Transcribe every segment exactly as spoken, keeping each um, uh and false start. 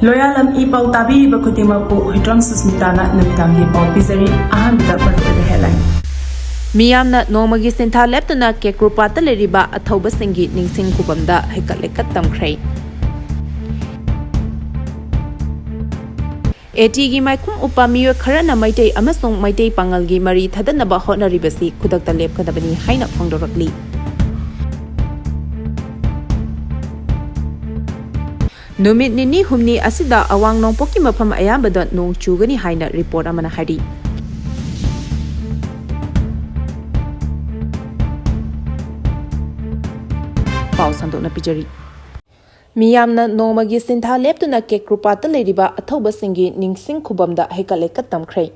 ꯂꯣꯌꯥꯂꯝ E ꯄꯥꯎ ꯇꯥꯕꯤꯔꯤꯕ ꯈꯨꯗꯤꯡꯃꯛꯄꯨ ꯍꯨꯏꯗ꯭ꯔꯣꯝ ꯁꯨꯁꯃꯤꯇꯥꯅ ꯅꯨꯃꯤꯗꯥꯡꯒꯤ ꯄꯥꯎ ꯄꯤꯖꯔꯤ꯫ ꯑꯍꯥꯟꯕꯗ ꯃꯔꯨꯑꯣꯏꯕ headline꯫ ꯃꯤꯌꯥꯝꯅ ꯅꯣꯡꯃꯒꯤ ꯁꯤꯟꯊꯥ ꯂꯦꯞꯇꯨꯅ ꯀꯦꯀ꯭ꯔꯨꯄꯥꯠꯇ ꯂꯩꯔꯤꯕ ꯑꯊꯧꯕꯁꯤꯡꯒꯤ ꯅꯤꯡꯁꯤꯡ ꯈꯨꯕꯝꯗ ꯍꯩꯀꯠ ꯂꯩꯀꯠ ꯇꯝꯈ꯭ꯔꯦ꯫ ATꯒꯤ ꯃꯥꯏꯈꯨꯝ ꯎꯞꯄ ꯃꯤꯑꯣꯏ ꯈꯔꯅ ꯃꯩꯇꯩ ꯑꯃꯁꯨꯡ ꯃꯩꯇꯩ ꯄꯥꯉꯜꯒꯤ ꯃꯔꯤ ꯊꯗꯠꯅꯕ ꯍꯣꯠꯅꯔꯤꯕꯁꯤ ꯈꯨꯗꯛꯇ ꯂꯦꯞꯀꯗꯕꯅꯤ ꯍꯥꯏꯅ ꯐꯣꯡꯗꯣꯔꯛꯂꯤ꯫ ꯅꯨꯃꯤꯠ ꯅꯤꯅꯤ ꯍꯨꯝꯅꯤ ꯑꯁꯤꯗ ꯑꯋꯥꯡ ꯅꯣꯡꯄꯣꯛꯀꯤ ꯃꯐꯝ ꯑꯌꯥꯝꯕꯗ ꯅꯣꯡ ꯆꯨꯒꯅꯤ ꯍꯥꯏꯅ report ꯑꯃꯅ ꯍꯥꯏꯔꯤ꯫ ꯄꯥꯎ ꯁꯟꯗꯣꯛꯅ ꯄꯤꯖꯔꯤ꯫ ꯃꯤꯌꯥꯝꯅ ꯅꯣꯡꯃꯒꯤ ꯁꯤꯟꯊꯥ ꯂꯦꯞꯇꯨꯅ ꯀꯦꯀ꯭ꯔꯨꯄꯥꯠꯇ ꯂꯩꯔꯤꯕ ꯑꯊꯧꯕꯁꯤꯡꯒꯤ ꯅꯤꯡꯁꯤꯡ ꯈꯨꯕꯝꯗ ꯍꯩꯀꯠ ꯂꯩꯀꯠ ꯇꯝꯈ꯭ꯔꯦ꯫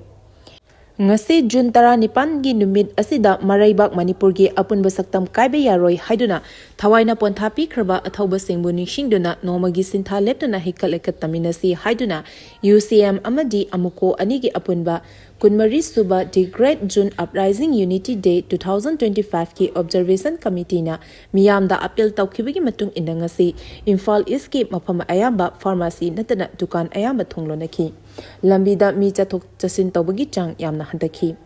ꯉꯁꯤ ꯖꯨꯟ ꯇꯔꯥꯅꯤꯄꯥꯟꯒꯤ ꯅꯨꯃꯤꯠ ꯑꯁꯤꯗ ꯃꯔꯩꯕꯥꯛ ꯃꯅꯤꯄꯨꯔꯒꯤ ꯑꯄꯨꯟꯕ ꯁꯛꯇꯝ ꯀꯥꯏꯕ ꯌꯥꯔꯣꯏ ꯍꯥꯏꯗꯨꯅ ꯊꯋꯥꯏꯅ ꯄꯣꯟꯊꯥ ꯄꯤꯈ꯭ꯔꯕ ꯑꯊꯧꯕꯁꯤꯡꯕꯨ ꯅꯤꯡꯁꯤꯡꯗꯨꯅ ꯅꯣꯡꯃꯒꯤ ꯁꯤꯟꯊꯥ ꯂꯦꯞꯇꯨꯅ ꯍꯩꯀꯠ ꯂꯩꯀꯠ ꯇꯝꯃꯤꯟꯅꯁꯤ ꯍꯥꯏꯗꯨꯅ UCM ꯑꯃꯗꯤ ꯑꯃꯨꯀꯣ ꯑꯅꯤꯒꯤ ꯑꯄꯨꯟꯕ ꯀꯨꯟꯃꯔꯤ ꯁꯨꯕ The Great June Uprising Unity Day two thousand twenty five ꯀꯤ observation committeeꯅ ꯃꯤꯌꯥꯝꯗ appeal ꯇꯧꯈꯤꯕꯒꯤ ꯃꯇꯨꯡ ꯏꯟꯅ ꯉꯁꯤ ꯏꯝꯐꯥꯜ ꯏꯁꯀꯤ ꯃꯐꯝ ꯑꯌꯥꯝꯕ pharmacy ꯅꯠꯇꯅ ꯗꯨꯀꯥꯟ ꯑꯌꯥꯝꯕ ꯊꯣꯡ ꯂꯣꯟꯅꯈꯤ꯫ ꯂꯝꯕꯤꯗ ꯃꯤ ꯆꯠꯊꯣꯛ ꯆꯠꯁꯤꯟ ꯇꯧꯕꯒꯤ ꯆꯥꯡ ꯌꯥꯝꯅ ꯍꯟꯊꯈꯤ꯫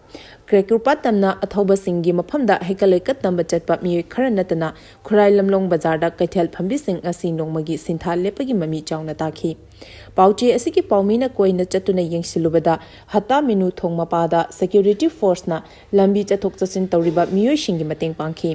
ꯀꯦꯀ꯭ꯔꯨꯄꯥꯠ ꯇꯝꯅ ꯑꯊꯧꯕꯁꯤꯡꯒꯤ ꯃꯐꯝꯗ ꯍꯩꯀꯠ ꯂꯩꯀꯠ ꯇꯝꯕ ꯆꯠꯄ ꯃꯤꯑꯣꯏ ꯈꯔ ꯅꯠꯇꯅ ꯈꯨꯔꯥꯏ ꯂꯝꯂꯣꯡ ꯕꯖꯥꯔꯗ ꯀꯩꯊꯦꯜ ꯐꯝꯕꯤꯁꯤꯡ ꯉꯁꯤ ꯅꯣꯡꯃꯒꯤ ꯁꯤꯟꯊꯥ ꯂꯦꯞꯄꯒꯤ ꯃꯃꯤ ꯆꯥꯎꯅ ꯇꯥꯈꯤ꯫ ꯄꯥꯎꯆꯦ ꯑꯁꯤꯒꯤ ꯄꯥꯎꯃꯤꯅ ꯀꯣꯏꯅ ꯆꯠꯇꯨꯅ ꯌꯦꯡꯁꯤꯜꯂꯨꯕꯗ ꯍꯠꯇꯥ ꯃꯤꯅꯨ ꯊꯣꯡ ꯃꯄꯥꯗ security forceꯅ ꯂꯝꯕꯤ ꯆꯠꯊꯣꯛ ꯆꯠꯁꯤꯟ ꯇꯧꯔꯤꯕ ꯃꯤꯑꯣꯏꯁꯤꯡꯒꯤ ꯃꯇꯦꯡ ꯄꯥꯡꯈꯤ꯫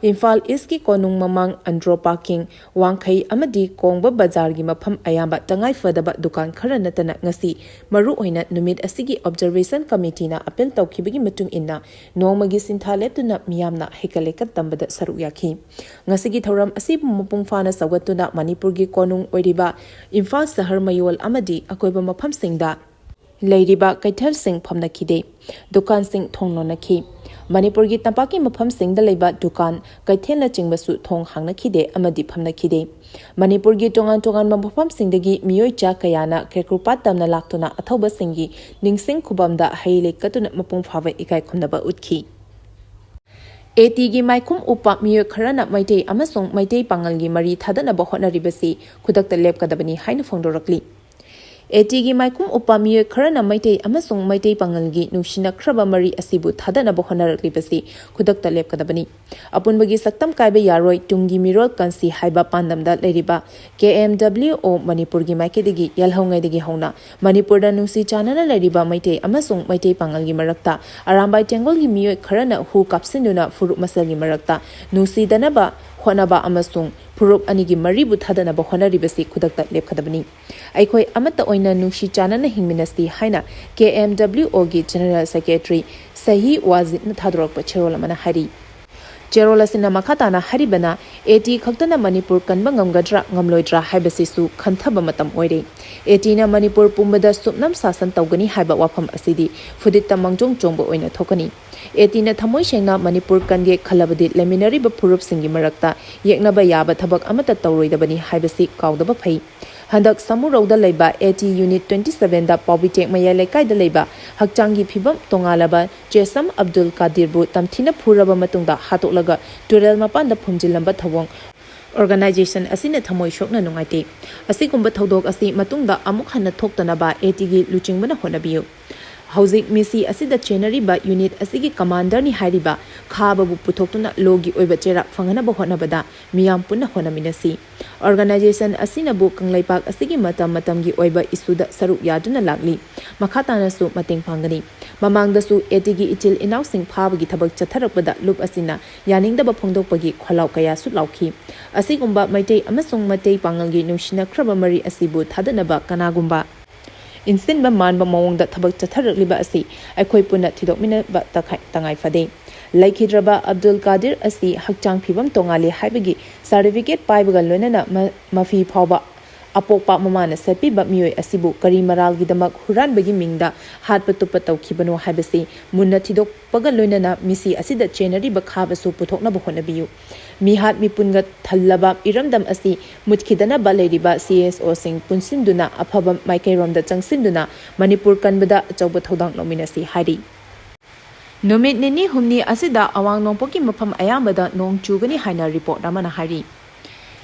ꯏꯝꯐꯥꯜ ꯏꯁꯀꯤ ꯀꯣꯅꯨꯡ ꯃꯃꯥꯡ ꯑꯟꯗ꯭ꯔꯣ ꯄꯥꯔꯀꯤꯡ, ꯋꯥꯡꯈꯩ ꯑꯃꯗꯤ ꯀꯣꯡꯕ ꯕꯖꯥꯔꯒꯤ ꯃꯐꯝ ꯑꯌꯥꯝꯕ ꯇꯉꯥꯏ ꯐꯗꯕ ꯗꯨꯀꯥꯟ ꯈꯔ ꯅꯠꯇꯅ ꯉꯁꯤ ꯃꯔꯨꯑꯣꯏꯅ ꯅꯨꯃꯤꯠ ꯑꯁꯤꯒꯤ observation committeeꯅ appeal ꯇꯧꯈꯤꯕꯒꯤ ꯃꯇꯨꯡ ꯏꯟꯅ ꯅꯣꯡꯃꯒꯤ ꯁꯤꯟꯊꯥ ꯂꯦꯞꯇꯨꯅ ꯃꯤꯌꯥꯝꯅ ꯍꯩꯀꯠ ꯂꯩꯀꯠ ꯇꯝꯕꯗ ꯁꯔꯨꯛ ꯌꯥꯈꯤ꯫ ꯉꯁꯤꯒꯤ ꯊꯧꯔꯝ ꯑꯁꯤꯕꯨ ꯃꯄꯨꯡ ꯐꯥꯅ ꯁꯧꯒꯠꯇꯨꯅ ꯃꯅꯤꯄꯨꯔꯒꯤ ꯀꯣꯅꯨꯡ ꯑꯣꯏꯔꯤꯕ ꯏꯝꯐꯥꯜ ꯁꯍꯔ ꯃꯌꯣꯜ ꯑꯃꯗꯤ ꯑꯀꯣꯏꯕ ꯃꯐꯝꯁꯤꯡꯗ ꯂꯩꯔꯤꯕ ꯀꯩꯊꯦꯜꯁꯤꯡ ꯐꯝꯅꯈꯤꯗꯦ, ꯗꯨꯀꯥꯟꯁꯤꯡ ꯊꯣꯡ ꯂꯣꯟꯅꯈꯤ꯫ ꯃꯅꯤꯄꯨꯔꯒꯤ ꯇꯝꯄꯥꯛꯀꯤ ꯃꯐꯝꯁꯤꯡꯗ ꯂꯩꯕ ꯗꯨꯀꯥꯟ, ꯀꯩꯊꯦꯜꯅꯆꯤꯡꯕꯁꯨ ꯊꯣꯡ ꯍꯥꯡꯅꯈꯤꯗꯦ ꯑꯃꯗꯤ ꯐꯝꯅꯈꯤꯗꯦ꯫ ꯃꯅꯤꯄꯨꯔꯒꯤ ꯇꯣꯉꯥꯟ ꯇꯣꯉꯥꯟꯕ ꯃꯐꯝꯁꯤꯡꯗꯒꯤ ꯃꯤꯑꯣꯏ ꯆꯥ ꯀꯌꯥꯅ ꯀꯦꯀ꯭ꯔꯨꯄꯥꯠ ꯇꯝꯅ ꯂꯥꯛꯇꯨꯅ ꯑꯊꯧꯕꯁꯤꯡꯒꯤ ꯅꯤꯡꯁꯤꯡ ꯈꯨꯕꯝꯗ ꯍꯩ ꯂꯩ ꯀꯠꯇꯨꯅ ꯃꯄꯨꯡ ꯐꯥꯕ ꯏꯀꯥꯏ ꯈꯨꯝꯅꯕ ꯎꯠꯈꯤ꯫ ꯑꯦ ꯇꯤꯒꯤ ꯃꯥꯏꯈꯨꯝ ꯎꯞꯄ ꯃꯤꯑꯣꯏ ꯈꯔꯅ ꯃꯩꯇꯩ ꯑꯃꯁꯨꯡ ꯃꯩꯇꯩ ꯄꯥꯉꯜꯒꯤ ꯃꯔꯤ ꯊꯥꯗꯅꯕ ꯍꯣꯠꯅꯔꯤꯕꯁꯤ ꯈꯨꯗꯛꯇ ꯂꯦꯞꯀꯗꯕꯅꯤ ꯍꯥꯏꯅ ꯐꯣꯡꯗꯣꯔꯛꯂꯤ꯫ ꯑꯦ ꯇꯤꯒꯤ ꯃꯥꯏꯈꯨꯝ ꯎꯞꯄ ꯃꯤꯑꯣꯏ ꯈꯔꯅ ꯃꯩꯇꯩ ꯑꯃꯁꯨꯡ ꯃꯩꯇꯩ ꯄꯥꯉꯜꯒꯤ ꯅꯨꯡꯁꯤꯅꯈ꯭ꯔꯕ ꯃꯔꯤ ꯑꯁꯤꯕꯨ ꯊꯥꯗꯅꯕ ꯍꯣꯠꯅꯔꯛꯂꯤꯕꯁꯤ ꯈꯨꯗꯛꯇ ꯂꯦꯞꯀꯗꯕꯅꯤ꯫ ꯑꯄꯨꯟꯕꯒꯤ ꯁꯛꯇꯝ ꯀꯥꯏꯕ ꯌꯥꯔꯣꯏ, ꯇꯨꯡꯒꯤ ꯃꯤꯔꯣꯜ ꯀꯟꯁꯤ ꯍꯥꯏꯕ ꯄꯥꯟꯗꯝꯗ ꯂꯩꯔꯤꯕ ꯀꯦ ꯑꯦꯝ ꯗꯕ꯭ꯂꯤꯎ ꯑꯣ ꯃꯅꯤꯄꯨꯔꯒꯤ ꯃꯥꯏꯀꯩꯗꯒꯤ ꯌꯥꯜꯍꯧꯉꯩꯗꯒꯤ ꯍꯧꯅ ꯃꯅꯤꯄꯨꯔꯗ ꯅꯨꯡꯁꯤ ꯆꯥꯟꯅꯅ ꯂꯩꯔꯤꯕ ꯃꯩꯇꯩ ꯑꯃꯁꯨꯡ ꯃꯩꯇꯩ ꯄꯥꯉꯜꯒꯤ ꯃꯔꯛꯇ ꯑꯔꯥꯝꯕꯥꯏ ꯇꯦꯡꯒꯣꯜꯒꯤ ꯃꯤꯑꯣꯏ ꯈꯔꯅ ꯍꯨ ꯀꯥꯞꯁꯤꯟꯗꯨꯅ ꯐꯨꯔꯨꯞ ꯃꯁꯦꯜꯒꯤ ꯃꯔꯛꯇ ꯅꯨꯡꯁꯤꯗꯅꯕ ꯍꯣꯠꯅꯕ ꯑꯃꯁꯨꯡ ꯐꯨꯔꯨꯞ ꯑꯅꯤꯒꯤ ꯃꯔꯤꯕꯨ ꯊꯥꯗꯅꯕ ꯍꯣꯠꯅꯔꯤꯕꯁꯤ ꯈꯨꯗꯛꯇ ꯂꯦꯞꯀꯗꯕꯅꯤ꯫ ꯑꯩꯈꯣꯏ ꯑꯃꯠꯇ ꯑꯣꯏꯅ ꯅꯨꯡꯁꯤ ꯆꯥꯟꯅꯅ ꯍꯤꯡꯃꯤꯟꯅꯁꯤ ꯍꯥꯏꯅ ꯀꯦ ꯑꯦꯝ ꯗꯕ꯭ꯂꯤꯎ ꯑꯣꯒꯤ ꯖꯦꯅꯔꯦꯜ ꯁꯦꯀ꯭ꯔꯦꯇꯔꯤ ꯁꯍꯤ ꯋꯥꯖꯤꯗꯅ ꯊꯥꯗꯣꯔꯛꯄ ꯆꯦꯔꯣꯜ ꯑꯃꯅ ꯍꯥꯏꯔꯤ꯫ ꯆꯦꯔꯣꯜ ꯑꯁꯤꯅ ꯃꯈꯥ ꯇꯥꯅ ꯍꯥꯏꯔꯤꯕꯅ, ꯑꯦ ꯇꯤ ꯈꯛꯇꯅ ꯃꯅꯤꯄꯨꯔ ꯀꯟꯕ ꯉꯝꯒꯗ꯭ꯔꯥ ꯉꯝꯂꯣꯏꯗ꯭ꯔꯥ ꯍꯥꯏꯕꯁꯤꯁꯨ ꯈꯟꯊꯕ ꯃꯇꯝ ꯑꯣꯏꯔꯦ꯫ ꯑꯦ ꯇꯤꯅ ꯃꯅꯤꯄꯨꯔ ꯄꯨꯝꯕꯗ ꯁꯨꯞꯅꯝ ꯁꯥꯁꯟ ꯇꯧꯒꯅꯤ ꯍꯥꯏꯕ ꯋꯥꯐꯝ ꯑꯁꯤꯗꯤ ꯐꯨꯗꯤꯠꯇ ꯃꯥꯡꯖꯣꯡ ꯆꯣꯡꯕ ꯑꯣꯏꯅ ꯊꯣꯛꯀꯅꯤ꯫ ꯑꯦ ꯇꯤꯅ ꯊꯃꯣꯏ ꯁꯦꯡꯅ ꯃꯅꯤꯄꯨꯔ ꯀꯟꯒꯦ ꯈꯜꯂꯕꯗꯤ ꯂꯩꯃꯤꯟꯅꯔꯤꯕ ꯐꯨꯔꯨꯞꯁꯤꯡꯒꯤ ꯃꯔꯛꯇ ꯌꯦꯛꯅꯕ ꯌꯥꯕ ꯊꯕꯛ ꯑꯃꯠꯇ ꯇꯧꯔꯣꯏꯗꯕꯅꯤ ꯍꯥꯏꯕꯁꯤ ꯀꯥꯎꯗꯕ ꯐꯩ꯫ ꯍꯟꯗꯛ ꯁꯃꯨꯔꯧꯗ ꯂꯩꯕ ꯑꯦ ꯇꯤ ꯌꯨꯅꯤꯠ ꯇ꯭ꯋꯦꯟꯇꯤ ꯁꯚꯦꯟꯗ ꯄꯥꯎꯕꯤꯇꯦꯛ ꯃꯌꯥꯏ ꯂꯩꯀꯥꯏꯗ ꯂꯩꯕ ꯍꯛꯆꯥꯡꯒꯤ ꯐꯤꯕꯝ ꯇꯣꯉꯥꯜꯂꯕ ꯆꯦꯁꯝ ꯑꯕꯗꯨꯜ ꯀꯥꯗꯤꯔꯕꯨ ꯇꯝꯊꯤꯅ ꯐꯨꯔꯕ ꯃꯇꯨꯡꯗ ꯍꯥꯠꯇꯣꯛꯂꯒ ꯇꯨꯔꯦꯜ ꯃꯄꯥꯟꯗ ꯐꯨꯝꯖꯤꯜꯂꯝꯕ ꯊꯧꯑꯣꯡ ꯑꯣꯔꯒꯅꯥꯏꯖꯦꯁꯟ ꯑꯁꯤꯅ ꯊꯃꯣꯏ ꯁꯣꯛꯅ ꯅꯨꯡꯉꯥꯏꯇꯦ꯫ ꯑꯁꯤꯒꯨꯝꯕ ꯊꯧꯗꯣꯛ ꯑꯁꯤ ꯃꯇꯨꯡꯗ ꯑꯃꯨꯛ ꯍꯟꯅ ꯊꯣꯛꯇꯅꯕ ꯑꯦ ꯇꯤꯒꯤ ꯂꯨꯆꯤꯡꯕꯅ ꯍꯣꯠꯅꯕꯤꯌꯨ꯫ ꯍꯧꯖꯤꯛ ꯃꯤꯁꯤ ꯑꯁꯤꯗ ꯆꯦꯟꯅꯔꯤꯕ ꯌꯨꯅꯤꯠ ꯑꯁꯤꯒꯤ ꯀꯃꯥꯟꯗꯔꯅꯤ ꯍꯥꯏꯔꯤꯕ ꯈꯥꯕꯕꯨ ꯄꯨꯊꯣꯛꯇꯨꯅ ꯂꯣꯒꯤ ꯑꯣꯏꯕ ꯆꯩꯔꯥꯛ ꯐꯪꯍꯟꯅꯕ ꯍꯣꯠꯅꯕꯗ ꯃꯤꯌꯥꯝ ꯄꯨꯟꯅ ꯍꯣꯠꯅꯃꯤꯟꯅꯁꯤ꯫ ꯑꯣꯔꯒꯅꯥꯏꯖꯦꯁꯟ ꯑꯁꯤꯅꯕꯨ ꯀꯪꯂꯩꯄꯥꯛ ꯑꯁꯤꯒꯤ ꯃꯇꯝ ꯃꯇꯝꯒꯤ ꯑꯣꯏꯕ ꯏꯁꯨꯗ ꯁꯔꯨꯛ ꯌꯥꯗꯨꯅ ꯂꯥꯛꯂꯤ꯫ ꯃꯈꯥ ꯇꯥꯅꯁꯨ ꯃꯇꯦꯡ ꯄꯥꯡꯒꯅꯤ꯫ ꯃꯃꯥꯡꯗꯁꯨ ꯑꯦ ꯇꯤꯒꯤ ꯏꯆꯤꯜ ꯏꯅꯥꯎꯁꯤꯡ ꯐꯥꯕꯒꯤ ꯊꯕꯛ ꯆꯠꯊꯔꯛꯄꯗ ꯂꯨꯞ ꯑꯁꯤꯅ ꯌꯥꯅꯤꯡꯗꯕ ꯐꯣꯡꯗꯣꯛꯄꯒꯤ ꯈꯣꯜꯂꯥꯎ ꯀꯌꯥꯁꯨ ꯂꯥꯎꯈꯤ꯫ ꯑꯁꯤꯒꯨꯝꯕ ꯃꯩꯇꯩ ꯑꯃꯁꯨꯡ ꯃꯩꯇꯩ ꯄꯥꯉꯜꯒꯤ ꯅꯨꯡꯁꯤꯅꯈ꯭ꯔꯕ ꯃꯔꯤ ꯑꯁꯤꯕꯨ ꯊꯥꯗꯅꯕ ꯀꯅꯥꯒꯨꯝꯕ ꯏꯟꯁꯤꯟꯕ ꯃꯥꯟꯕ ꯃꯑꯣꯡꯗ ꯊꯕꯛ ꯆꯠꯊꯔꯛꯂꯤꯕ ꯑꯁꯤ ꯑꯩꯈꯣꯏ ꯄꯨꯟꯅ ꯊꯤꯗꯣꯛꯃꯤꯟꯅꯕ ꯇꯈꯥꯏ-, ꯇꯉꯥꯏ ꯐꯗꯦ꯫ ꯂꯩꯈꯤꯗ꯭ꯔꯕ ꯑꯕꯗꯨꯜ ꯀꯥꯗꯤꯔ ꯑꯁꯤ ꯍꯛꯆꯥꯡ ꯐꯤꯕꯝ ꯇꯣꯉꯥꯜꯂꯤ ꯍꯥꯏꯕꯒꯤ ꯁꯥꯔꯇꯤꯐꯤꯀꯦꯠ ꯄꯥꯏꯕꯒ ꯂꯣꯏꯅꯅ ꯃ-, ꯃꯐꯤ ꯐꯥꯎꯕ ꯑꯄꯣꯛꯄ ꯃꯃꯥꯅ ꯁꯦꯠꯄꯤꯕ ꯃꯤꯑꯣꯏ ꯑꯁꯤꯕꯨ ꯀꯔꯤ ꯃꯔꯥꯜꯒꯤꯗꯃꯛ ꯍꯨꯔꯥꯟꯕꯒꯤ ꯃꯤꯡꯗ ꯍꯥꯠꯄ ꯇꯨꯞꯄ ꯇꯧꯈꯤꯕꯅꯣ ꯍꯥꯏꯕꯁꯤ ꯃꯨꯟꯅ ꯊꯤꯗꯣꯛꯄꯒ ꯂꯣꯏꯅꯅ ꯃꯤꯁꯤ ꯑꯁꯤꯗ ꯆꯦꯟꯅꯔꯤꯕ ꯈꯥꯕꯁꯨ ꯄꯨꯊꯣꯛꯅꯕ ꯍꯣꯠꯅꯕꯤꯌꯨ꯫ ꯃꯤꯍꯥꯠ ꯃꯤꯄꯨꯟꯒ ꯊꯜꯂꯕ ꯏꯔꯝꯗꯝ ꯑꯁꯤ ꯃꯨꯠꯈꯤꯗꯅꯕ ꯂꯩꯔꯤꯕ ꯁꯤ ꯑꯦꯁ ꯑꯣꯁꯤꯡ ꯄꯨꯟꯁꯤꯟꯗꯨꯅ ꯑꯐꯕ ꯃꯥꯏꯀꯩꯔꯣꯝꯗ ꯆꯪꯁꯤꯟꯗꯨꯅ ꯃꯅꯤꯄꯨꯔ ꯀꯟꯕꯗ ꯑꯆꯧꯕ ꯊꯧꯗꯥꯡ ꯂꯧꯃꯤꯟꯅꯁꯤ ꯍꯥꯏꯔꯤ꯫ ꯅꯨꯃꯤꯠ ꯅꯤꯅꯤ ꯍꯨꯝꯅꯤ ꯑꯁꯤꯗ ꯑꯋꯥꯡ ꯅꯣꯡꯄꯣꯛꯀꯤ ꯃꯐꯝ ꯑꯌꯥꯝꯕꯗ ꯅꯣꯡ ꯆꯨꯒꯅꯤ ꯍꯥꯏꯅ ꯔꯤꯄꯣꯔꯠ ꯑꯃꯅ ꯍꯥꯏꯔꯤ꯫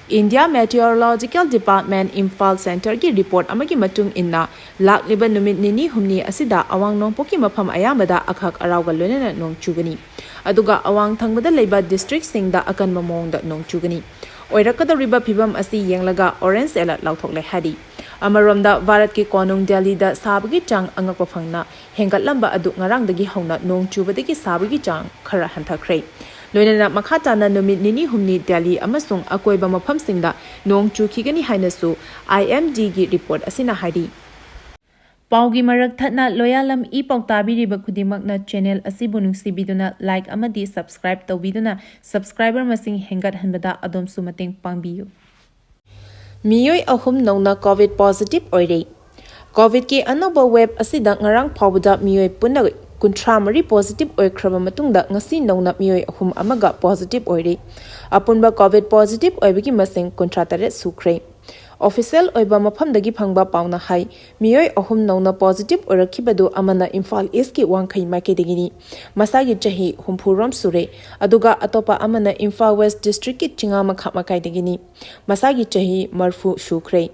ꯏꯟꯗꯤꯌꯥ ꯃꯦꯇꯤꯑꯣꯔꯣꯂꯣꯖꯤꯀꯦꯜ ꯗꯤꯄꯥꯔꯠꯃꯦꯟ ꯏꯝꯐꯥꯜ ꯁꯦꯟꯇꯔꯒꯤ ꯔꯤꯄꯣꯔꯠ ꯑꯃꯒꯤ ꯃꯇꯨꯡ ꯏꯟꯅ, ꯂꯥꯛꯂꯤꯕ ꯅꯨꯃꯤꯠ ꯅꯤꯅꯤ ꯍꯨꯝꯅꯤ ꯑꯁꯤꯗ ꯑꯋꯥꯡ ꯅꯣꯡꯄꯣꯛꯀꯤ ꯃꯐꯝ ꯑꯌꯥꯝꯕꯗ ꯑꯈꯥꯛ ꯑꯔꯥꯎꯒ ꯂꯣꯏꯅꯅ ꯅꯣꯡ ꯆꯨꯒꯅꯤ, ꯑꯗꯨꯒ ꯑꯋꯥꯡ ꯊꯪꯕꯗ ꯂꯩꯕ ꯗꯤꯁꯇ꯭ꯔꯤꯛꯁꯤꯡꯗ ꯑꯀꯟꯕ ꯃꯑꯣꯡꯗ ꯅꯣꯡ ꯆꯨꯒꯅꯤ꯫ ꯑꯣꯏꯔꯛꯀꯗꯧꯔꯤꯕ ꯐꯤꯕꯝ ꯑꯁꯤ ꯌꯦꯡꯂꯒ ꯑꯣꯔꯦꯟꯖ ꯑꯦꯂꯔꯠ ꯂꯥꯎꯊꯣꯛꯂꯦ ꯍꯥꯏꯔꯤ꯫ ꯑꯃꯔꯣꯝꯗ, ꯚꯥꯔꯠꯀꯤ ꯀꯣꯅꯨꯡ ꯗꯦꯜꯂꯤꯗ ꯁꯥꯕꯒꯤ ꯆꯥꯡ ꯑꯉꯛꯄ ꯐꯪꯅ ꯍꯦꯟꯒꯠꯂꯝꯕ ꯑꯗꯨ ꯉꯔꯥꯡꯗꯒꯤ ꯍꯧꯅ ꯅꯣꯡ ꯆꯨꯕꯗꯒꯤ ꯁꯥꯕꯒꯤ ꯆꯥꯡ ꯈꯔ ꯍꯟꯊꯈ꯭ꯔꯦ꯫ ꯂꯣꯏꯅꯅ ꯃꯈꯥ ꯇꯥꯅ ꯅꯨꯃꯤꯠ ꯅꯤꯅꯤ ꯍꯨꯝꯅꯤ ꯗꯦꯜꯂꯤ ꯑꯃꯁꯨꯡ ꯑꯀꯣꯏꯕ ꯃꯐꯝꯁꯤꯡꯗ ꯅꯣꯡ ꯆꯨꯈꯤꯒꯅꯤ ꯍꯥꯏꯅꯁꯨ ꯑꯥꯏ ꯑꯦꯝ ꯗꯤꯒꯤ ꯔꯤꯄꯣꯔꯠ ꯑꯁꯤꯅ ꯍꯥꯏꯔꯤ꯫ ꯄꯥꯎꯒꯤ ꯃꯔꯛ ꯊꯠꯅ ꯂꯣꯌꯥꯂꯝ ꯏ ꯄꯥꯎ ꯇꯥꯕꯤꯔꯤꯕ ꯈꯨꯗꯤꯡꯃꯛꯅ ꯆꯦꯅꯦꯜ ꯑꯁꯤꯕꯨ ꯅꯨꯡꯁꯤꯕꯤꯗꯨꯅ ꯂꯥꯏꯛ ꯑꯃꯗꯤ ꯁꯕꯁꯀ꯭ꯔꯥꯏꯕ ꯇꯧꯕꯤꯗꯨꯅ ꯁꯕꯁꯀ꯭ꯔꯥꯏꯕꯔ ꯃꯁꯤꯡ ꯍꯦꯟꯒꯠꯍꯟꯕꯗ ꯑꯗꯣꯝꯁꯨ ꯃꯇꯦꯡ ꯄꯥꯡꯕꯤꯌꯨ꯫ ꯃꯤꯑꯣꯏ ꯑꯍꯨꯝ ꯅꯧꯅ ꯀꯣꯚꯤꯗ ꯄꯣꯖꯤꯇꯤꯚ ꯑꯣꯏꯔꯦ꯫ ꯀꯣꯚꯤꯗꯀꯤ ꯑꯅꯧꯕ ꯋꯦꯕ ꯑꯁꯤꯗ ꯉꯔꯥꯡ ꯐꯥꯎꯕꯗ ꯃꯤꯑꯣꯏ ꯄꯨꯟꯅ ꯀꯨꯟꯊ꯭ꯔꯥ ꯃꯔꯤ ꯄꯣꯖꯤꯇꯤꯚ ꯑꯣꯏꯈ꯭ꯔꯕ ꯃꯇꯨꯡꯗ ꯉꯁꯤ ꯅꯧꯅ ꯃꯤꯑꯣꯏ ꯑꯍꯨꯝ ꯑꯃꯒ ꯄꯣꯖꯤꯇꯤꯚ ꯑꯣꯏꯔꯦ꯫ ꯑꯄꯨꯟꯕ ꯀꯣꯚꯤꯗ ꯄꯣꯖꯤꯇꯤꯚ ꯑꯣꯏꯕꯒꯤ ꯃꯁꯤꯡ ꯀꯨꯟꯊ꯭ꯔꯥ ꯇꯔꯦꯠ ꯁꯨꯈ꯭ꯔꯦ꯫ ꯑꯣꯐꯤꯁꯤꯌꯦꯜ ꯑꯣꯏꯕ ꯃꯐꯝꯗꯒꯤ ꯐꯪꯕ ꯄꯥꯎꯅ ꯍꯥꯏ, ꯃꯤꯑꯣꯏ ꯑꯍꯨꯝ ꯅꯧꯅ ꯄꯣꯖꯤꯇꯤꯚ ꯑꯣꯏꯔꯛꯈꯤꯕꯗꯨ ꯑꯃꯅ ꯏꯝꯐꯥꯜ ꯏꯁꯀꯤ ꯋꯥꯡꯈꯩ ꯃꯥꯏꯀꯩꯗꯒꯤꯅꯤ, ꯃꯁꯥꯒꯤ ꯆꯍꯤ ꯍꯨꯝꯐꯨ ꯔꯣꯝ ꯁꯨꯔꯦ, ꯑꯗꯨꯒ ꯑꯇꯣꯞꯄ ꯑꯃꯅ ꯏꯝꯐꯥꯜ ꯋꯦꯁ ꯗꯤꯁꯇ꯭ꯔꯤꯛꯀꯤ ꯆꯤꯉꯥꯃꯈꯥ ꯃꯀꯥꯏꯗꯒꯤꯅꯤ, ꯃꯁꯥꯒꯤ ꯆꯍꯤ ꯃꯔꯐꯨ ꯁꯨꯈ꯭ꯔꯦ꯫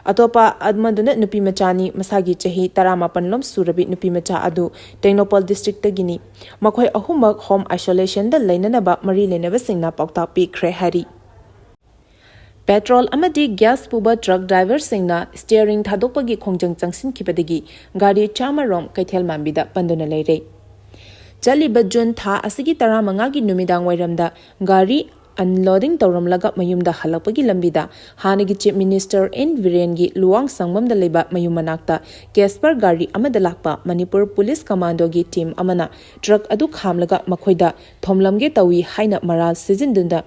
ꯑꯇꯣꯞꯄ ꯑꯃꯗꯨꯅ ꯅꯨꯄꯤ ꯃꯆꯥꯅꯤ, ꯃꯁꯥꯒꯤ ꯆꯍꯤ ꯇꯔꯥꯃꯥꯄꯟ ꯂꯣꯝ ꯁꯨꯔꯕꯤ ꯅꯨꯄꯤ ꯃꯆꯥ ꯑꯗꯨ ꯇꯦꯡꯅꯧꯄꯜ ꯗꯤꯁꯇ꯭ꯔꯤꯛꯇꯒꯤꯅꯤ꯫ ꯃꯈꯣꯏ ꯑꯍꯨꯝꯃꯛ ꯍꯣꯝ ꯑꯥꯏꯁꯣꯂꯦꯁꯟꯗ ꯂꯩꯅꯅꯕ ꯃꯔꯤ ꯂꯩꯅꯕꯁꯤꯡꯅ ꯄꯥꯎꯇꯥꯛ ꯄꯤꯈ꯭ꯔꯦ ꯍꯥꯏꯔꯤ꯫ ꯄꯦꯇ꯭ꯔꯣꯜ ꯑꯃꯗꯤ ꯒ꯭ꯌꯥꯁ ꯄꯨꯕ ꯇ꯭ꯔꯛ ꯗ꯭ꯔꯥꯏꯚꯔꯁꯤꯡꯅ ꯁ꯭ꯇꯤꯌꯔꯤꯡ ꯊꯥꯗꯣꯛꯄꯒꯤ ꯈꯣꯡꯖꯪ ꯆꯪꯁꯤꯟꯈꯤꯕꯗꯒꯤ ꯒꯥꯔꯤ ꯆꯥꯝꯃ ꯔꯣꯝ ꯀꯩꯊꯦꯜ ꯃꯥꯟꯕꯤꯗ ꯄꯟꯗꯨꯅ ꯂꯩꯔꯦ꯫ ꯆꯠꯂꯤꯕ ꯖꯨꯟ ꯊꯥ ꯑꯁꯤꯒꯤ ꯇꯔꯥꯃꯉꯥꯒꯤ ꯅꯨꯃꯤꯗꯥꯡ ꯋꯥꯏꯔꯝꯗ ꯒꯥꯔꯤ ꯑꯟꯂꯣꯗꯤꯡ ꯇꯧꯔꯝꯂꯒ ꯃꯌꯨꯝꯗ ꯍꯜꯂꯛꯄꯒꯤ ꯂꯝꯕꯤꯗ ꯍꯥꯟꯅꯒꯤ ꯆꯤꯐ ꯃꯤꯅꯤꯁꯇꯔ ꯑꯦꯟ ꯕꯤꯔꯦꯟꯒꯤ ꯂꯨꯋꯥꯡ ꯁꯪꯕꯝꯗ ꯂꯩꯕ ꯃꯌꯨꯝ ꯃꯅꯥꯛꯇ ꯀꯦꯁꯄꯔ ꯒꯥꯔꯤ ꯑꯃꯗ ꯂꯥꯛꯄ ꯃꯅꯤꯄꯨꯔ ꯄꯨꯂꯤꯁ ꯀꯃꯥꯟꯗꯣꯒꯤ ꯇꯤꯝ ꯑꯃꯅ ꯇ꯭ꯔꯛ ꯑꯗꯨ ꯈꯥꯝꯂꯒ ꯃꯈꯣꯏꯗ ꯊꯣꯝꯂꯝꯒꯦ ꯇꯧꯏ ꯍꯥꯏꯅ ꯃꯔꯥꯜ ꯁꯤꯖꯤꯟꯗꯨꯅ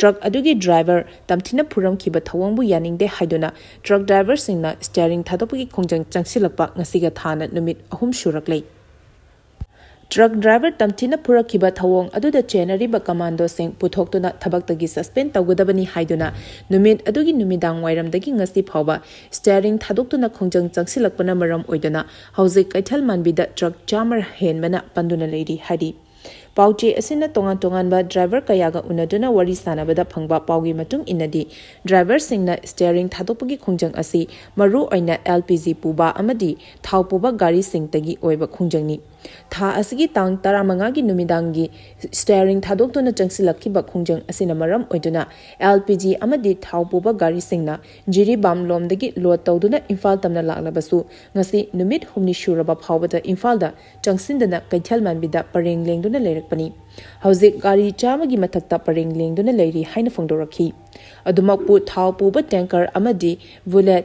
ꯇ꯭ꯔꯛ ꯑꯗꯨꯒꯤ ꯗ꯭ꯔꯥꯏꯚꯔ ꯇꯝꯊꯤꯅ ꯐꯨꯔꯝꯈꯤꯕ ꯊꯧꯑꯣꯡꯕꯨ ꯌꯥꯅꯤꯡꯗꯦ ꯍꯥꯏꯗꯨꯅ ꯇ꯭ꯔꯛ ꯗ꯭ꯔꯥꯏꯚꯔꯁꯤꯡꯅ ꯁ꯭ꯇꯤꯌꯔꯤꯡ ꯊꯥꯗꯣꯛꯄꯒꯤ ꯈꯣꯡꯖꯪ ꯆꯪꯁꯤꯜꯂꯛꯄ ꯉꯁꯤꯒ ꯊꯥꯅ ꯅꯨꯃꯤꯠ ꯑꯍꯨꯝ ꯁꯨꯔꯛꯂꯦ꯫ ꯇ꯭ꯔꯛ ꯗ꯭ꯔꯥꯏꯚꯔ ꯇꯝꯊꯤꯅ ꯐꯨꯔꯛꯈꯤꯕ ꯊꯧꯑꯣꯡ ꯑꯗꯨꯗ ꯆꯦꯟꯅꯔꯤꯕ ꯀꯃꯥꯟꯗꯣꯁꯤꯡ ꯄꯨꯊꯣꯛꯇꯨꯅ ꯊꯕꯛꯇꯒꯤ ꯁꯁꯄꯦꯟ ꯇꯧꯒꯗꯕꯅꯤ ꯍꯥꯏꯗꯨꯅ ꯅꯨꯃꯤꯠ ꯑꯗꯨꯒꯤ ꯅꯨꯃꯤꯗꯥꯡ ꯋꯥꯏꯔꯝꯗꯒꯤ ꯉꯁꯤ ꯐꯥꯎꯕ ꯁ꯭ꯇꯤꯌꯥꯔꯤꯡ ꯊꯥꯗꯣꯛꯇꯨꯅ ꯈꯣꯡꯖꯪ ꯆꯪꯁꯤꯜꯂꯛꯄꯅ ꯃꯔꯝ ꯑꯣꯏꯗꯨꯅ ꯍꯧꯖꯤꯛ ꯀꯩꯊꯦꯜ ꯃꯥꯟꯕꯤꯗ ꯇ꯭ꯔꯛ ꯆꯥꯝꯃ ꯍꯦꯟꯕꯅ ꯄꯟꯗꯨꯅ ꯂꯩꯔꯤ ꯍꯥꯏꯔꯤ꯫ ꯄꯥꯎꯆꯦ ꯑꯁꯤꯅ ꯇꯣꯉꯥꯟ ꯇꯣꯉꯥꯟꯕ ꯗ꯭ꯔꯥꯏꯚꯔ ꯀꯌꯥꯒ ꯎꯅꯗꯨꯅ ꯋꯥꯔꯤ ꯁꯥꯟꯅꯕꯗ ꯐꯪꯕ ꯄꯥꯎꯒꯤ ꯃꯇꯨꯡ ꯏꯟꯅꯗꯤ, ꯗ꯭ꯔꯥꯏꯚꯔꯁꯤꯡꯅ ꯁ꯭ꯇꯤꯌꯥꯔꯤꯡ ꯊꯥꯗꯣꯛꯄꯒꯤ ꯈꯣꯡꯖꯪ ꯑꯁꯤ ꯃꯔꯨ ꯑꯣꯏꯅ ꯑꯦꯜ ꯄꯤ ꯖꯤ ꯄꯨꯕ ꯑꯃꯗꯤ ꯊꯥꯎ ꯄꯨꯕ ꯒꯥꯔꯤꯁꯤꯡꯗꯒꯤ ꯑꯣꯏꯕ ꯈꯣꯡꯖꯪꯅꯤ꯫ ꯊꯥ ꯑꯁꯤꯒꯤ ꯇꯥꯡ ꯇꯔꯥꯃꯉꯥꯒꯤ ꯅꯨꯃꯤꯗꯥꯡꯒꯤ ꯁ꯭ꯇꯤꯌꯥꯔꯤꯡ ꯊꯥꯗꯣꯛꯇꯨꯅ ꯆꯪꯁꯤꯜꯂꯛꯈꯤꯕ ꯈꯣꯡꯖꯪ ꯑꯁꯤꯅ ꯃꯔꯝ ꯑꯣꯏꯗꯨꯅ ꯑꯦꯜ ꯄꯤ ꯖꯤ ꯑꯃꯗꯤ ꯊꯥꯎ ꯄꯨꯕ ꯒꯥꯔꯤꯁꯤꯡꯅ ꯖꯤꯔꯤꯕꯥꯝ ꯂꯣꯝꯗꯒꯤ ꯂꯣꯗ ꯇꯧꯗꯨꯅ ꯏꯝꯐꯥꯜ ꯇꯝꯅ ꯂꯥꯛꯂꯕꯁꯨ, ꯉꯁꯤ ꯅꯨꯃꯤꯠ ꯍꯨꯝꯅꯤ ꯁꯨꯔꯕ ꯐꯥꯎꯕꯗ ꯏꯝꯐꯥꯜꯗ ꯆꯪꯁꯤꯟꯗꯅ ꯀꯩꯊꯦꯜ ꯃꯥꯟꯕꯤꯗ ꯄꯔꯦꯡ ꯂꯦꯡꯗꯨꯅ ꯂꯩꯔꯛꯄꯅꯤ꯫ ꯍꯧꯖꯤꯛ ꯒꯥꯔꯤ ꯆꯥꯝꯃꯒꯤ ꯃꯊꯛꯇ ꯄꯔꯦꯡ ꯂꯦꯡꯗꯨꯅ ꯂꯩꯔꯤ ꯍꯥꯏꯅ ꯐꯣꯡꯗꯣꯔꯛꯈꯤ꯫ ꯑꯗꯨꯃꯛꯄꯨ, ꯊꯥꯎ ꯄꯨꯕ ꯇꯦꯡꯀꯔ ꯑꯃꯗꯤ ꯕꯨꯂꯦꯠ,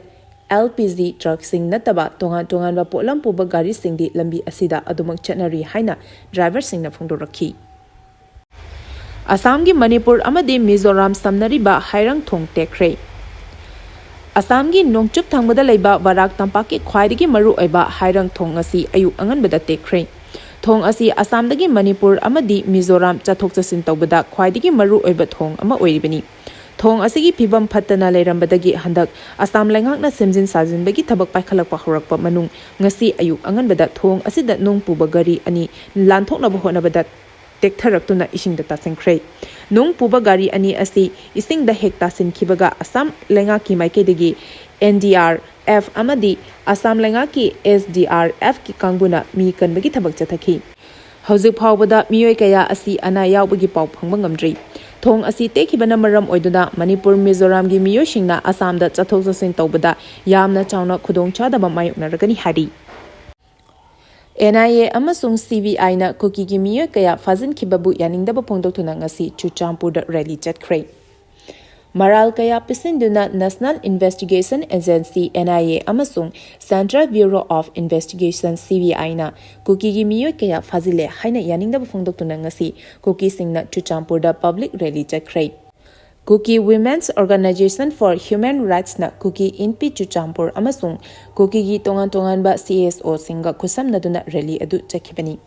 ꯑꯦꯜ ꯄꯤ ꯖꯤ ꯇ꯭ꯔꯛꯁꯤꯡ ꯅꯠꯇꯕ ꯇꯣꯉꯥꯟ ꯇꯣꯉꯥꯟꯕ ꯄꯣꯠꯂꯝ ꯄꯨꯕ ꯒꯥꯔꯤꯁꯤꯡꯗꯤ ꯂꯝꯕꯤ ꯑꯁꯤꯗ ꯑꯗꯨꯃꯛ ꯆꯠꯅꯔꯤ ꯍꯥꯏꯅ ꯗ꯭ꯔꯥꯏꯚꯔꯁꯤꯡꯅ ꯐꯣꯡꯗꯣꯔꯛꯈꯤ꯫ ꯑꯁꯥꯝꯒꯤ ꯃꯅꯤꯄꯨꯔ ꯑꯃꯗꯤ ꯃꯤꯖꯣꯔꯥꯝ ꯁꯝꯅꯔꯤꯕ ꯍꯥꯏꯔꯪ ꯊꯣꯡ ꯇꯦꯛꯈ꯭ꯔꯦ꯫ ꯑꯁꯥꯝꯒꯤ ꯅꯣꯡꯆꯨꯞ ꯊꯪꯕꯗ ꯂꯩꯕ ꯕꯔꯥꯛ ꯇꯝꯄꯥꯛꯀꯤ ꯈ꯭ꯋꯥꯏꯗꯒꯤ ꯃꯔꯨꯑꯣꯏꯕ ꯍꯥꯏꯔꯪ ꯊꯣꯡ ꯑꯁꯤ ꯑꯌꯨꯛ ꯑꯉꯟꯕꯗ ꯇꯦꯛꯈ꯭ꯔꯦ꯫ ꯊꯣꯡ ꯑꯁꯤ ꯑꯁꯥꯝꯗꯒꯤ ꯃꯅꯤꯄꯨꯔ ꯑꯃꯗꯤ ꯃꯤꯖꯣꯔꯥꯝ ꯆꯠꯊꯣꯛ ꯆꯠꯁꯤꯟ ꯇꯧꯕꯗ ꯈ꯭ꯋꯥꯏꯗꯒꯤ ꯃꯔꯨꯑꯣꯏꯕ ꯊꯣꯡ ꯑꯃ ꯑꯣꯏꯔꯤꯕꯅꯤ꯫ ꯊꯣꯡ ꯑꯁꯤꯒꯤ ꯐꯤꯕꯝ ꯐꯠꯇꯅ ꯂꯩꯔꯝꯕꯗꯒꯤ ꯍꯟꯗꯛ ꯑꯁꯥꯝ ꯂꯩꯉꯥꯛꯅ ꯁꯦꯝꯖꯤꯟ ꯁꯥꯖꯤꯟꯕꯒꯤ ꯊꯕꯛ ꯄꯥꯏꯈꯠꯂꯛꯄ ꯍꯧꯔꯛꯄ ꯃꯅꯨꯡ ꯉꯁꯤ ꯑꯌꯨꯛ ꯑꯉꯟꯕꯗ ꯊꯣꯡ ꯑꯁꯤꯗ ꯅꯨꯡ ꯄꯨꯕ ꯒꯥꯔꯤ ꯑꯅꯤ ꯂꯥꯟꯊꯣꯛꯅꯕ ꯍꯣꯠꯅꯕꯗ ꯇꯦꯛꯊꯔꯛꯇꯨꯅ ꯏꯁꯤꯡꯗ ꯇꯥꯁꯤꯟꯈ꯭ꯔꯦ꯫ ꯅꯨꯡ ꯄꯨꯕ ꯒꯥꯔꯤ ꯑꯅꯤ ꯑꯁꯤ ꯏꯁꯤꯡꯗ ꯍꯦꯛ ꯇꯥꯁꯤꯟꯈꯤꯕꯒ ꯑꯁꯥꯝ ꯂꯩꯉꯥꯛꯀꯤ ꯃꯥꯏꯀꯩꯗꯒꯤ ꯑꯦꯟ ꯗꯤ ꯑꯥꯔ ꯑꯦꯐ ꯑꯃꯗꯤ ꯑꯁꯥꯝ ꯂꯩꯉꯥꯛꯀꯤ ꯑꯦꯁ ꯗꯤ ꯑꯥꯔ ꯑꯦꯐꯀꯤ ꯀꯥꯡꯕꯨꯅ ꯃꯤ ꯀꯟꯕꯒꯤ ꯊꯕꯛ ꯆꯠꯊꯈꯤ꯫ ꯍꯧꯖꯤꯛ ꯐꯥꯎꯕꯗ ꯃꯤꯑꯣꯏ ꯀꯌꯥ ꯑꯁꯤ ꯑꯅꯥ ꯌꯥꯎꯕꯒꯤ ꯄꯥꯎ ꯐꯪꯕ ꯉꯝꯗ꯭ꯔꯤ꯫ ꯊꯣꯡ ꯑꯁꯤ ꯇꯦꯛꯈꯤꯕꯅ ꯃꯔꯝ ꯑꯣꯏꯗꯨꯅ ꯃꯅꯤꯄꯨꯔ, ꯃꯤꯖꯣꯔꯥꯝꯒꯤ ꯃꯤꯑꯣꯏꯁꯤꯡꯅ ꯑꯁꯥꯝꯗ ꯆꯠꯊꯣꯛ ꯆꯠꯁꯤꯟ ꯇꯧꯕꯗ ꯌꯥꯝꯅ ꯆꯥꯎꯅ ꯈꯨꯗꯣꯡꯆꯥꯗꯕ ꯃꯥꯌꯣꯛꯅꯔꯒꯅꯤ ꯍꯥꯏꯔꯤ꯫ ꯑꯦꯟ ꯑꯥꯏ ꯑꯦ ꯑꯃꯁꯨꯡ ꯁꯤ ꯕꯤ ꯑꯥꯏꯅ ꯀꯨꯀꯤꯒꯤ ꯃꯤꯑꯣꯏ ꯀꯌꯥ ꯐꯥꯖꯤꯟꯈꯤꯕꯕꯨ ꯌꯥꯅꯤꯡꯗꯕ ꯐꯣꯡꯗꯣꯛꯇꯨꯅ ꯉꯁꯤ ꯆꯨꯔꯆꯥꯟꯄꯨꯔꯗ ꯔꯦꯂꯤ ꯆꯠꯈ꯭ꯔꯦ꯫ ꯃꯔꯥꯜ ꯀꯌꯥ ꯄꯤꯁꯤꯟꯗꯨꯅ National Investigation Agency, N I A, ꯑꯃꯁꯨꯡ Central Bureau of Investigation, C B ꯑꯥꯏꯅ ꯀꯨꯀꯤꯒꯤ ꯃꯤꯑꯣꯏ ꯀꯌꯥ ꯐꯥꯖꯤꯜꯂꯦ ꯍꯥꯏꯅ ꯌꯥꯅꯤꯡꯗꯕ ꯐꯣꯡꯗꯣꯛꯇꯨꯅ ꯉꯁꯤ ꯀꯨꯀꯤꯁꯤꯡꯅ ꯆꯨꯔꯆꯥꯟꯄꯨꯔꯗ ꯄꯕ꯭ꯂꯤꯛ ꯔꯦꯂꯤ ꯆꯠꯈ꯭ꯔꯦ꯫ ꯀꯨꯀꯤ Women's Organization for Human Rightsꯅ ꯀꯨꯀꯤ ꯏꯟꯄꯤ ꯆꯨꯔꯆꯥꯟꯄꯨꯔ ꯑꯃꯁꯨꯡ ꯀꯨꯀꯤꯒꯤ ꯇꯣꯉꯥꯟ ꯇꯣꯉꯥꯟꯕ ꯁꯤ ꯑꯦꯁ ꯑꯣꯁꯤꯡꯒ ꯈꯨꯠꯁꯝꯅꯗꯨꯅ ꯔꯦꯂꯤ ꯑꯗꯨ ꯆꯠꯈꯤꯕꯅꯤ꯫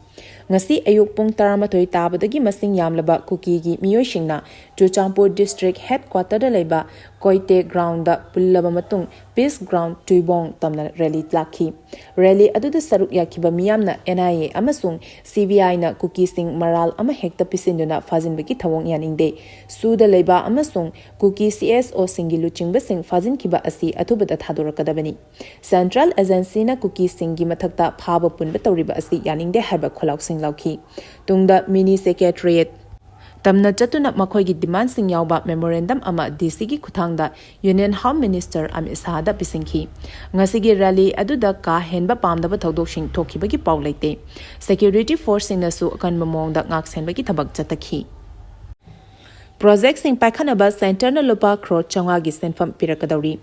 ꯉꯁꯤ ꯑꯌꯨꯛ ꯄꯨꯡ ꯇꯔꯥꯃꯥꯊꯣꯏ ꯇꯥꯕꯗꯒꯤ ꯃꯁꯤꯡ ꯌꯥꯝꯂꯕ ꯀꯨꯀꯤꯒꯤ ꯃꯤꯑꯣꯏꯁꯤꯡꯅ ꯆꯨꯔꯆꯥꯟꯄꯨꯔ district headquarterꯗ ꯂꯩꯕ ꯀꯣꯏꯇꯦ groundꯗ ꯄꯨꯜꯂꯕ ꯃꯇꯨꯡ Peace Ground ꯇꯨꯏꯕꯣꯡ ꯇꯝꯅ rally ꯂꯥꯛꯈꯤ꯫ Rally ꯑꯗꯨꯗ ꯁꯔꯨꯛ ꯌꯥꯈꯤꯕ ꯃꯤꯌꯥꯝꯅ N I A ꯑꯃꯁꯨꯡ C B Iꯅ ꯀꯨꯀꯤꯁꯤꯡ ꯃꯔꯥꯜ ꯑꯃ ꯍꯦꯛꯇ ꯄꯤꯁꯤꯟꯗꯨꯅ ꯐꯥꯖꯤꯟꯕꯒꯤ ꯊꯧꯑꯣꯡ ꯌꯥꯅꯤꯡꯗꯦ, ꯁꯨꯗ ꯂꯩꯕ ꯑꯃꯁꯨꯡ ꯀꯨꯀꯤ C S Oꯁꯤꯡꯒꯤ ꯂꯨꯆꯤꯡꯕꯁꯤꯡ ꯐꯥꯖꯤꯟꯈꯤꯕ ꯑꯁꯤ ꯑꯊꯨꯕꯗ ꯊꯥꯗꯣꯔꯛꯀꯗꯕꯅꯤ꯫ Central agencyꯅ ꯀꯨꯀꯤꯁꯤꯡꯒꯤ ꯃꯊꯛꯇ ꯐꯥꯕ ꯄꯨꯟꯕ ꯇꯧꯔꯤꯕ ꯑꯁꯤ ꯌꯥꯅꯤꯡꯗꯦ ꯍꯥꯏꯕ ꯈꯣꯜꯂꯥꯎꯁꯤꯡ ꯂꯥꯎꯈꯤ꯫ ꯇꯨꯡꯗ mini secretariat ꯇꯝꯅ ꯆꯠꯇꯨꯅ ꯃꯈꯣꯏꯒꯤ demandꯁꯤꯡ ꯌꯥꯎꯕ memorandum ꯑꯃ D Cꯒꯤ ꯈꯨꯠꯊꯥꯡꯗ Union Home Minister ꯑꯃꯤꯠ ꯁꯥꯍꯗ ꯄꯤꯁꯤꯟꯈꯤ꯫ ꯉꯁꯤꯒꯤ rally ꯑꯗꯨꯗ ꯀꯥ ꯍꯦꯟꯕ ꯄꯥꯝꯗꯕ ꯊꯧꯗꯣꯛꯁꯤꯡ ꯊꯣꯛꯈꯤꯕꯒꯤ ꯄꯥꯎ ꯂꯩꯇꯦ꯫ Security forceꯁꯤꯡꯅꯁꯨ ꯑꯀꯟꯕ ꯃꯑꯣꯡꯗ ꯉꯥꯛꯁꯦꯟꯕꯒꯤ ꯊꯕꯛ ꯆꯠꯊꯈꯤ꯫ Projectꯁꯤꯡ ꯄꯥꯏꯈꯠꯅꯕ centreꯅ ꯂꯨꯄꯥ crore ꯆꯥꯝꯃꯉꯥꯒꯤ ꯁꯦꯟꯐꯝ ꯄꯤꯔꯛꯀꯗꯧꯔꯤ꯫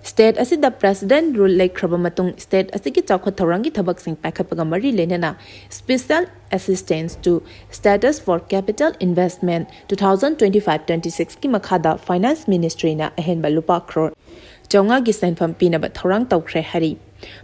State ꯑꯁꯤꯗ President rule ꯂꯩꯈ꯭ꯔꯕ ꯃꯇꯨꯡ state ꯑꯁꯤꯒꯤ ꯆꯥꯎꯈꯠ ꯊꯧꯔꯥꯡꯒꯤ ꯊꯕꯛꯁꯤꯡ ꯄꯥꯏꯈꯠꯄꯒ ꯃꯔꯤ ꯂꯩꯅꯅ Special Assistance to Status for Capital Investment two thousand twenty-five twenty-sixꯀꯤ ꯃꯈꯥꯗ Finance Ministryꯅ ꯑꯍꯦꯟꯕ ꯂꯨꯄꯥ crore ꯆꯥꯝꯃꯉꯥꯒꯤ ꯁꯦꯟꯐꯝ ꯄꯤꯅꯕ ꯊꯧꯔꯥꯡ ꯇꯧꯈ꯭ꯔꯦ ꯍꯥꯏꯔꯤ꯫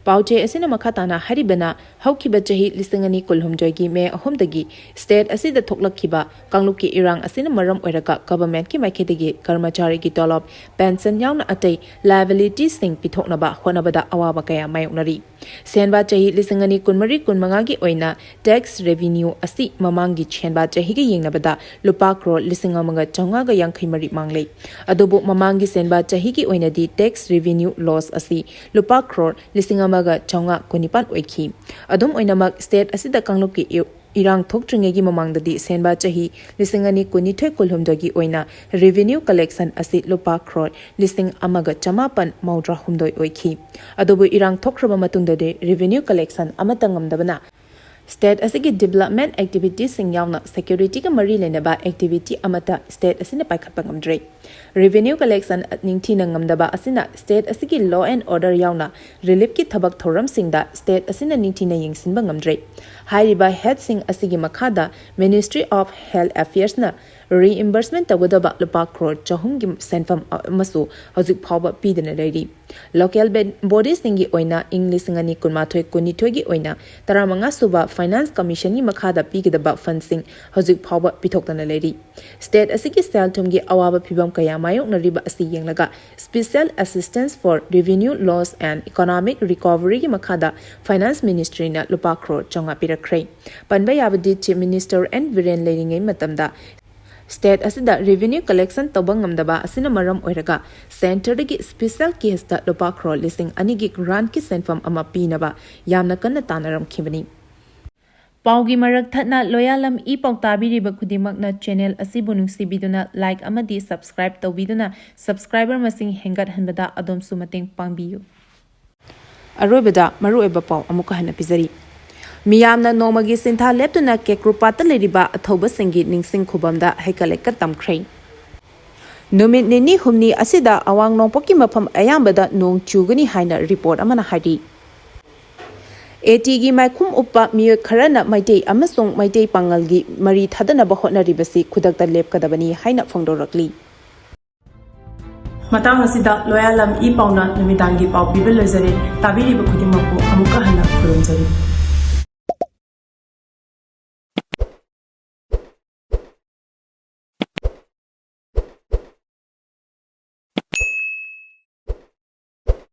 ꯄꯥꯎꯆꯦ ꯑꯁꯤꯅ ꯃꯈꯥ ꯇꯥꯅ ꯍꯥꯏꯔꯤꯕꯅ, ꯍꯧꯈꯤꯕ ꯆꯍꯤ ꯂꯤꯁꯤꯡ ꯑꯅꯤ ꯀꯨꯟꯍꯨꯝꯗꯣꯏꯒꯤ May ꯑꯍꯨꯝꯗꯒꯤ state ꯑꯁꯤꯗ ꯊꯣꯛꯂꯛꯈꯤꯕ ꯀꯥꯡꯂꯨꯞꯀꯤ ꯏꯔꯥꯡ ꯑꯁꯤꯅ ꯃꯔꯝ ꯑꯣꯏꯔꯒ governmentꯀꯤ ꯃꯥꯏꯀꯩꯗꯒꯤ ꯀꯔꯃꯆꯥꯔꯤꯒꯤ ꯇꯣꯂꯣꯞ, pension ꯌꯥꯎꯅ ꯑꯇꯩ liabilityꯁꯤꯡ ꯄꯤꯊꯣꯛꯅꯕ ꯍꯣꯠꯅꯕꯗ ꯑꯋꯥꯕ ꯀꯌꯥ ꯃꯥꯌꯣꯛꯅꯔꯤ꯫ ꯁꯦꯟꯕꯥ ꯆꯍꯤ ꯂꯤꯁꯤꯡ ꯑꯅꯤ ꯀꯨꯟꯃꯔꯤ ꯀꯨꯟꯃꯉꯥꯒꯤ ꯑꯣꯏꯅ tax revenue ꯑꯁꯤ ꯃꯃꯥꯡꯒꯤ ꯁꯦꯟꯕꯥ ꯆꯍꯤꯒ ꯌꯦꯡꯅꯕꯗ ꯂꯨꯄꯥ crore ꯂꯤꯁꯤꯡ ꯑꯃꯒ ꯆꯥꯝꯃꯉꯥꯒ ꯌꯥꯡꯈꯩ ꯃꯔꯤ ꯃꯥꯡꯂꯦ꯫ ꯑꯗꯨꯕꯨ ꯃꯃꯥꯡꯒꯤ ꯁꯦꯟꯕꯥ ꯆꯍꯤꯒꯤ ꯑꯣꯏꯅꯗꯤ tax revenue loss ꯑꯁꯤ ꯂꯨꯄꯥ crore ꯂꯤꯁꯤꯡ ꯑꯃꯒ ꯆꯥꯝꯃꯉꯥ ꯀꯨꯟꯅꯤꯄꯥꯟ ꯑꯣꯏꯈꯤ꯫ ꯑꯗꯨꯝ ꯑꯣꯏꯅꯃꯛ, state ꯑꯁꯤꯗ ꯀꯥꯡꯂꯨꯞꯀꯤ ꯏ-, ꯏꯔꯥꯡ ꯊꯣꯛꯇ꯭ꯔꯤꯉꯩꯒꯤ ꯃꯃꯥꯡꯗꯗꯤ ꯁꯦꯟꯕꯥ ꯆꯍꯤ ꯂꯤꯁꯤꯡ ꯑꯅꯤ ꯀꯨꯟꯅꯤꯊꯣꯏ ꯀꯨꯟꯍꯨꯝꯗꯣꯏꯒꯤ ꯑꯣꯏꯅ revenue collection ꯑꯁꯤ ꯂꯨꯄꯥ crore ꯂꯤꯁꯤꯡ ꯑꯃꯒ ꯆꯃꯥꯄꯟ ꯃꯧꯗ꯭ꯔꯥ ꯍꯨꯝꯗꯣꯏ ꯑꯣꯏꯈꯤ꯫ ꯑꯗꯨꯕꯨ ꯏꯔꯥꯡ ꯊꯣꯛꯈ꯭ꯔꯕ ꯃꯇꯨꯡꯗꯗꯤ revenue collection ꯑꯃꯠꯇ ꯉꯝꯗꯕꯅ state ꯑꯁꯤꯒꯤ development activitiesꯁꯤꯡ ꯌꯥꯎꯅ securityꯒ ꯃꯔꯤ ꯂꯩꯅꯕ activity ꯑꯃꯠꯇ state ꯑꯁꯤꯅ ꯄꯥꯏꯈꯠꯄ ꯉꯝꯗ꯭ꯔꯦ꯫ Revenue collection ꯅꯤꯡꯊꯤꯅ ꯉꯝꯗꯕ ꯑꯁꯤꯅ state ꯑꯁꯤꯒꯤ law and order ꯌꯥꯎꯅ reliefꯀꯤ ꯊꯕꯛ ꯊꯧꯔꯝꯁꯤꯡꯗ state ꯑꯁꯤꯅ ꯅꯤꯡꯊꯤꯅ ꯌꯦꯡꯁꯤꯟꯕ ꯉꯝꯗ꯭ꯔꯦ꯫ ꯍꯥꯏꯔꯤꯕ headꯁꯤꯡ ꯑꯁꯤꯒꯤ ꯃꯈꯥꯗ Ministry of Health Affairsꯅ reimbursement ꯇꯧꯒꯗꯕ ꯂꯨꯄꯥ crore ꯆꯍꯨꯝꯒꯤ ꯁꯦꯟꯐꯝ ꯑꯃꯁꯨ ꯍꯧꯖꯤꯛ ꯐꯥꯎꯕ ꯄꯤꯗꯅ ꯂꯩꯔꯤ꯫ Local bodiesꯁꯤꯡꯒꯤ ꯑꯣꯏꯅ ꯏꯪ ꯂꯤꯁꯤꯡ ꯑꯅꯤ ꯀꯨꯟꯃꯥꯊꯣꯏ ꯀꯨꯟꯅꯤꯊꯣꯏꯒꯤ ꯑꯣꯏꯅ ꯇꯔꯥꯃꯉꯥ ꯁꯨꯕ Finance Commissionꯒꯤ ꯃꯈꯥꯗ ꯄꯤꯒꯗꯕ fundꯁꯤꯡ ꯍꯧꯖꯤꯛ ꯐꯥꯎꯕ ꯄꯤꯊꯣꯛꯇꯅ ꯂꯩꯔꯤ꯫ State ꯑꯁꯤꯒꯤ ꯁꯦꯜ ꯊꯨꯝꯒꯤ ꯑꯋꯥꯕ ꯐꯤꯕꯝ ꯀꯌꯥ ꯃꯥꯌꯣꯛꯅꯔꯤꯕ ꯑꯁꯤ ꯌꯦꯡꯂꯒ Special Assistance for Revenue Loss and Economic Recoveryꯒꯤ ꯃꯈꯥꯗ Finance Ministryꯅ ꯂꯨꯄꯥ ꯀ꯭ꯔꯣꯔ ꯆꯥꯝꯃꯉꯥ ꯄꯤꯔꯛꯈ꯭ꯔꯦ꯫ ꯄꯟꯕ ꯌꯥꯕꯗꯤ, Chief Minister N ꯕꯤꯔꯦꯟ ꯂꯩꯔꯤꯉꯩ ꯃꯇꯝꯗ state ꯑꯁꯤꯗ revenue collection ꯇꯧꯕ ꯉꯝꯗꯕ ꯑꯁꯤꯅ ꯃꯔꯝ ꯑꯣꯏꯔꯒ centreꯗꯒꯤ special caseꯇ ꯂꯨꯄꯥ ꯀ꯭ꯔꯣꯔ ꯂꯤꯁꯤꯡ ꯑꯅꯤꯒꯤ grantꯀꯤ ꯁꯦꯟꯐꯝ ꯑꯃ ꯄꯤꯅꯕ ꯌꯥꯝꯅ ꯀꯟꯅ ꯇꯥꯟꯅꯔꯝꯈꯤꯕꯅꯤ꯫ ꯄꯥꯎꯒꯤ ꯃꯔꯛ ꯊꯠꯅ ꯂꯣꯌꯥꯂꯝ ꯏ ꯄꯥꯎ ꯇꯥꯕꯤꯔꯤꯕ ꯈꯨꯗꯤꯡꯃꯛꯅ channel ꯑꯁꯤꯕꯨ ꯅꯨꯡꯁꯤꯕꯤꯗꯨꯅ like ꯑꯃꯗꯤ subscribe ꯇꯧꯕꯤꯗꯨꯅ subscriber ꯃꯁꯤꯡ ꯍꯦꯟꯒꯠꯍꯟꯕꯗ ꯑꯗꯣꯝꯁꯨ ꯃꯇꯦꯡ ꯄꯥꯡꯕꯤꯌꯨ꯫ ꯑꯔꯣꯏꯕꯗ ꯃꯔꯨꯑꯣꯏꯕ ꯄꯥꯎ ꯑꯃꯨꯛꯀ ꯍꯟꯅ ꯄꯤꯖꯔꯤ꯫ ꯃꯤꯌꯥꯝꯅ ꯅꯣꯡꯃꯒꯤ ꯁꯤꯟꯊꯥ ꯂꯦꯞꯇꯨꯅ ꯀꯦꯀ꯭ꯔꯨꯄꯥꯠꯇ ꯂꯩꯔꯤꯕ ꯑꯊꯧꯕꯁꯤꯡꯒꯤ ꯅꯤꯡꯁꯤꯡ ꯈꯨꯕꯝꯗ ꯍꯩꯀꯠ ꯂꯩꯀꯠ ꯇꯝꯈ꯭ꯔꯦ꯫ ꯅꯨꯃꯤꯠ ꯅꯤꯅꯤ ꯍꯨꯝꯅꯤ ꯑꯁꯤꯗ ꯑꯋꯥꯡ ꯅꯣꯡꯄꯣꯛꯀꯤ ꯃꯐꯝ ꯑꯌꯥꯝꯕꯗ ꯅꯣꯡ ꯆꯨꯒꯅꯤ ꯍꯥꯏꯅ report ꯑꯃꯅ ꯍꯥꯏꯔꯤ꯫ ATꯒꯤ ꯃꯥꯏꯈꯨꯝ ꯎꯞꯄ ꯃꯤꯑꯣꯏ ꯈꯔꯅ ꯃꯩꯇꯩ ꯑꯃꯁꯨꯡ ꯃꯩꯇꯩ ꯄꯥꯉꯜꯒꯤ ꯃꯔꯤ ꯊꯥꯗꯅꯕ ꯍꯣꯠꯅꯔꯤꯕꯁꯤ ꯈꯨꯗꯛꯇ ꯂꯦꯞꯀꯗꯕꯅꯤ ꯍꯥꯏꯅ ꯐꯣꯡꯗꯣꯔꯛꯂꯤ꯫ ꯃꯇꯥꯡ ꯑꯁꯤꯗ ꯂꯣꯌꯥꯂꯝ ꯏ ꯄꯥꯎꯅ ꯅꯨꯃꯤꯗꯥꯡꯒꯤ ꯄꯥꯎ ꯄꯤꯕ ꯂꯣꯏꯖꯔꯦ꯫ ꯇꯥꯕꯤꯔꯤꯕ ꯈꯨꯗꯤꯡꯃꯛꯄꯨ ꯑꯃꯨꯛꯀ ꯍꯟꯅ ꯈꯨꯔꯨꯝꯖꯔꯤ꯫